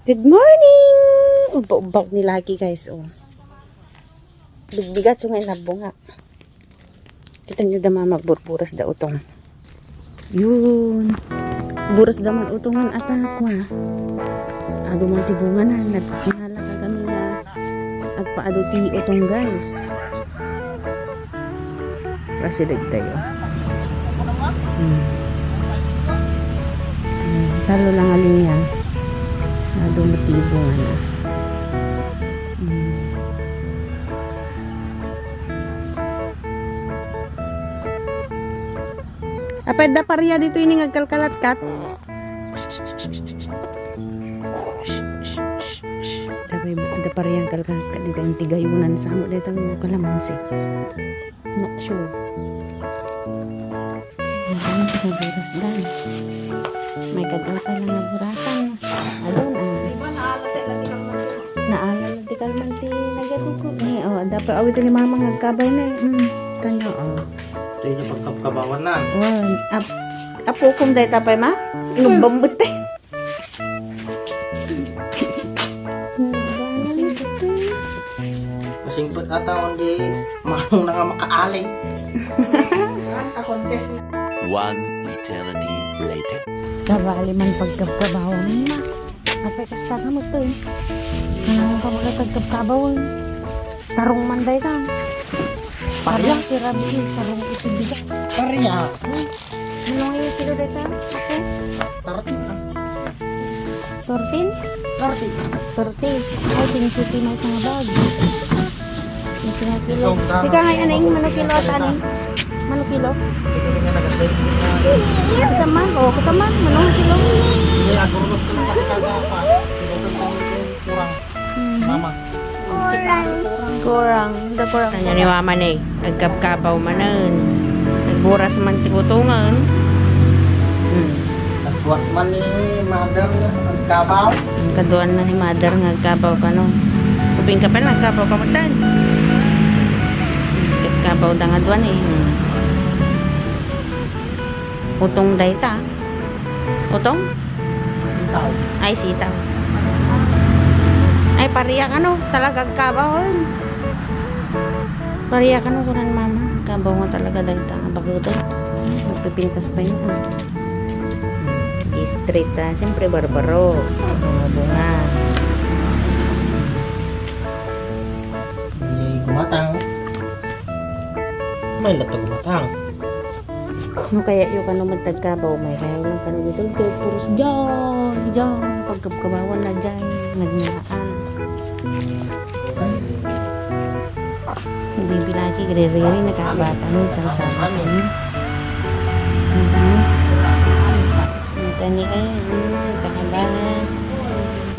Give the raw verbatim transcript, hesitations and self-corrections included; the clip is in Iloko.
Good morning! Ubba-ubbak ni Lucky, guys, oh. Bigbigat so nga inabunga. Kita nyo da, mama, agburburas da utong. Yun. Buras da man utong nga atakwa. Adu man ti bunga na. Nagkinala ka kami nga agpaadu ti utong, guys. Kasi dagdayo. Hmm. Hmm. Talo lang a linya. Adu man ti bunga na. Hmm. Apay, adda paria ditoy ini nga agkalkalatkat. Tapay, adda paria nga agkalkalatkat ditoy, ti gayunan sa amo dayta nga kalamansi. Not sure. Ang dami nga buras, guys. May kadua pa lang nga burasan. Alon, ah. Di ba naalala ti kalman ti nagyatod ko? Eh, oh, dapat awit ni mama nga agkabay na, eh. Mm, kanyo, oh. Ito yung pagkabkabawan na. Wan, ap-, apukom dayta pay, ma? Inumbam mo, te. Masingpet ata, kundi marunong na nga makaali. One eternity later. Sabali man pagkabkabawan, ma. Apay, kasta ka mo to, eh. Ano ka mo na pagkabkabawan? Tarong man dayta. Paria? Tarong ti rabii, tarong iti bigat. Paria. Hmm. Ano nga yung kilo dayta? Ako? Thirty, ah. Thirteen? Thirty. Thirty. Ay, kinse ti maysa nga bag. Kinse nga kilo. Ikaw, sika nga, aning, mano kilo at aning? Mano kilo? Ito nga nag-asay. Kita man, oh, kita man, mano nga kilo? Hindi, agurulot ko lang kasi kagapa. Kurang. Mhm. Mama. Kurang. Da kurang. Ano ni mama ni? Nagkabkabaw manen. Nagburas man ti utongen. Hmm. Nagburas man ni mother nga agkabaw. Ang kaduan na ni mother nga agkabaw kano. Kuping ka pa, nagkabaw ka mo, tan. Nagkabaw da nga duan, eh. Hmm. Utong dayta. Utong? Sitaw. Ay, sitaw. Ay, paria kano, talaga agkabaw, eh. Paria kano, kunan mama. Kabaw nga talaga dayta nga bagutan. Magpipintas pa yun, ah. Straight, ah. Siyempre, barbaro. Bunga-bunga. Di gumatang. May latag gumatang. No kaya yo kano magtagkabaw, may kaya lang kano dito. Kaya puros dyan, dyan. Pagkabkabawan na dyan. Nagnaraan. Ang bibi lagi, gre-rere, nakabata, no, isang sabit, ano.